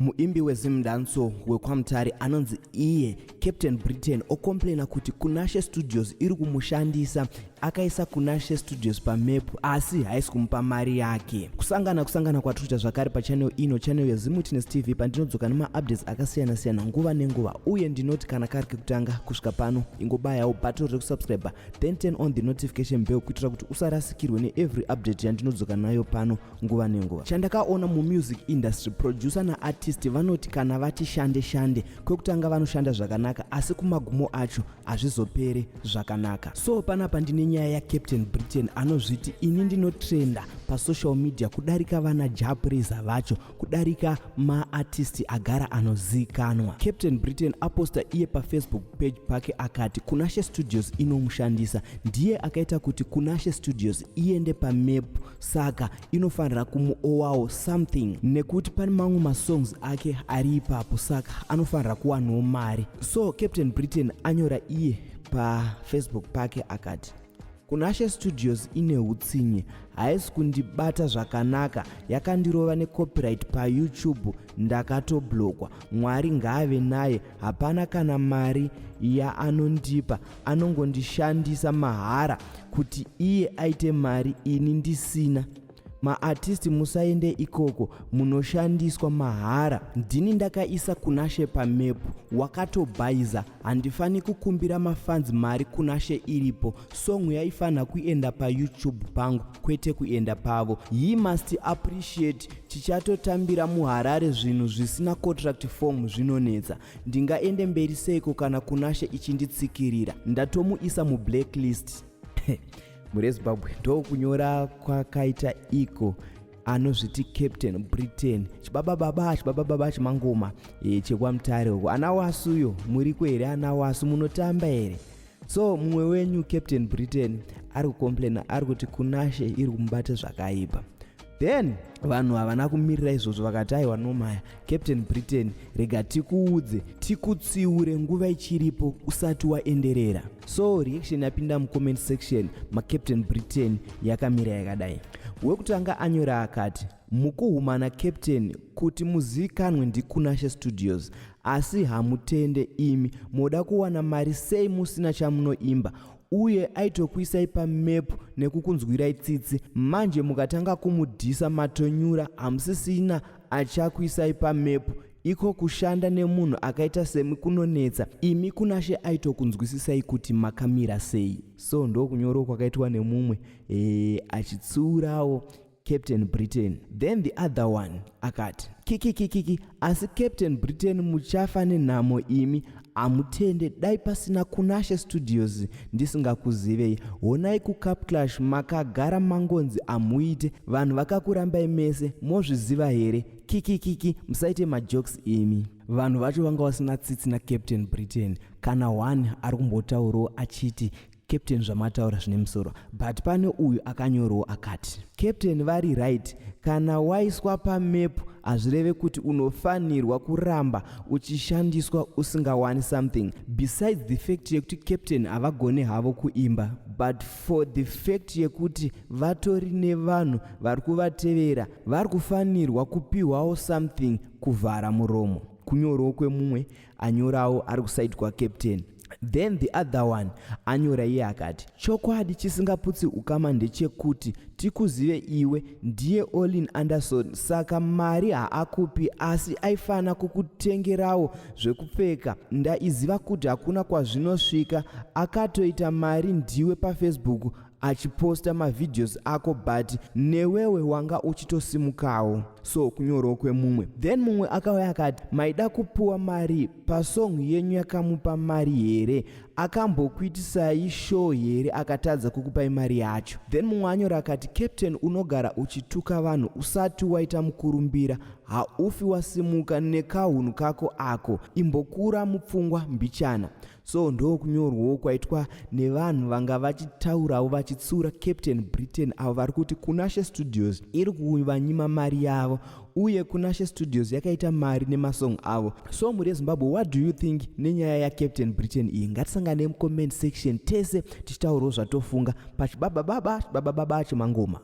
Muimbi weZimdancehall wekwaMutare anonzi iye Captain Britain ocomplaina kuti Kunashe Studios iri kumushandisa. Akaisa Kunashe Studios pamap, asi haisi kumupa mari yake. Kusangana kwatiri kuita zvakare pachannel ino, channel yeZimwitness TV, pandinodzoka nemaupdates akasiyana-siyana nguva nenguva. Uye ndinoti kana kari kekutanga kusvika pano, ingobayawo button rekusubscribe, then turn on the notification bell kuitira kuti usarasikirwe neevery update yandinodzoka nayo pano nguva nenguva. Chandakaona mumusic industry, producer naartist vanoti kana vati shande shande, kwekutanga vanoshanda zvakanaka, asi kumagumo acho hazvizopere zvakanaka. So panapa ndine nyaya yaCaptain Britain anozviti ini ndinotrenda pasocial media kudarika vana Jah Prayzah vacho, kudarika maartist agara anozikanwa. Captain Britain aposta iye paFacebook page pake akati Kunashe Studios inomushandisa. Ndiye akaita kuti Kunashe Studios iende pamap, saka inofanira kumuowawo something nekuti pane mamwe masongs ake ari ipapo, saka anofanira kuwanawo mari. So Captain Britain anyora iye paFacebook pake akati, "Kunashe Studios ine utsinye, haisi kundibata zvakanaka. Yakandirova necopyright paYouTube, ndakatoblockwa. Mwari ngaave naye. Hapana kana mari yaanondipa, anongondishandisa mahara kuti iye aite mari ini ndisina. Maartist, musaende ikoko, munoshandiswa mahara. Ndini ndakaisa Kunashe pamap, wakatobhaiza. Handifani kukumbira mafans mari Kunashe iripo. Song yaifanira kuenda paYouTube pangu, kwete kuenda pavo. He must appreciate. Tichatotambira muHarare zvinhu zvisina contract form, zvinonetsa. Ndingaende mberi seiko kana Kunashe ichinditsikirira? Ndatomuisa mublacklist." Murezimbabwe, ndokunyora kwakaita iko anozviti Captain Britain, chibaba baba, chibaba baba chemangoma chekwaMutare uko. Ana Wasuyo muriko here? Ana Wasu munotamba here? So mumwe wenyu Captain Britain ari kucomplaina, ari kuti Kunashe iri kumubata zvakaipa. Then vanhu havana kumirira izvozvo, vakati, "Aiwa, nomaya Captain Britain, rega tikuudze, tikutsiure nguva ichiripo usati waenderera." So reaction yapinda mucomment section maCaptain Britain yakamira yakadai. Wekutanga anyora akati, "Mukuhumana Captain, kuti muzivikanwe ndiKunashe Studios, asi hamutende imi. Moda kuwana mari sei musina chamunoimba? Uye aitokuisai pamap nekukunzwirai tsitsi. Manje mukatanga kumudhisa, matonyura, hamusisina achakuisai pamap. Iko kushanda nemunhu akaita semi kunonetsa. Imi Kunashe aitokunzwisisai kuti makamira sei." So ndokunyoro kwakaitwa nemumwe achitsiurawo Captain Britain. Then the other one akati, "Kikikikiki, asi Captain Britain muchafa nenhamo imi. Hamutende. Dai pasina Kunashe Studios ndisingakuzivei. Honai kuCup Clash makagara mangonzi hamuite, vanhu vakakurambai mese. Mozviziva here? Kikikiki, musaite majokes imi." Vanhu vacho vanga vasina tsitsi naCaptain Britain. Kana one ari kumbotaurawo achiti, "Captain, zvamataura zvine musoro." But pane uyu akanyorawo akati, "Captain vari right. Kana waiswa pamap hazvireve kuti unofanirwa kuramba uchishandiswa usingawani something. Besides the fact yekuti Captain havagoni havo kuimba, but for the fact yekuti vatori nevanhu vari kuvatevera, vari kufanirwa kupiwawo something kuvhara muromo." Kunyorawo kwemumwe anyorawo ari kuside kwaCaptain. Then the other one anyora iye akati, "Chokwadi chisingaputsi ukama ndechekuti tikuzive iwe ndiye Olin Anderson. Saka mari haakupi, asi aifana kukutengerawo zvekupfeka. Ndaiziva kuti hakuna kwazvinosvika. Akatoita mari ndiwe paFacebook achiposta mavideos ako, but newewe wanga uchitosimukawo." So kunyorawo kwemumwe. Then mumwe akauya akati, "Maida kupiwa mari pasong yenyu? Yakamupa mari here? Akambokuitisai show here akatadza kukupai mari yacho?" Then mumwe anyora akati, "Captain, unogara uchituka vanhu usati waita mukurumbira. Haufi wasimuka nekahunhu kako ako. Imbokura mupfungwa mbichana." So ndokunyorwawo kwaitwa nevanhu vanga vachitaurawo vachitsiura Captain Britain, avo vari kuti Kunashe Studios iri kuvanyima mari yavo, uye Kunashe Studios yakaita mari nemasong avo. So mhuri yeZimbabwe, what do you think nenyaya yaCaptain Britain iyi? Ngatisangane mucomment section tese tichitaurawo zvatofunga pachibaba baba, chibaba baba chemangoma.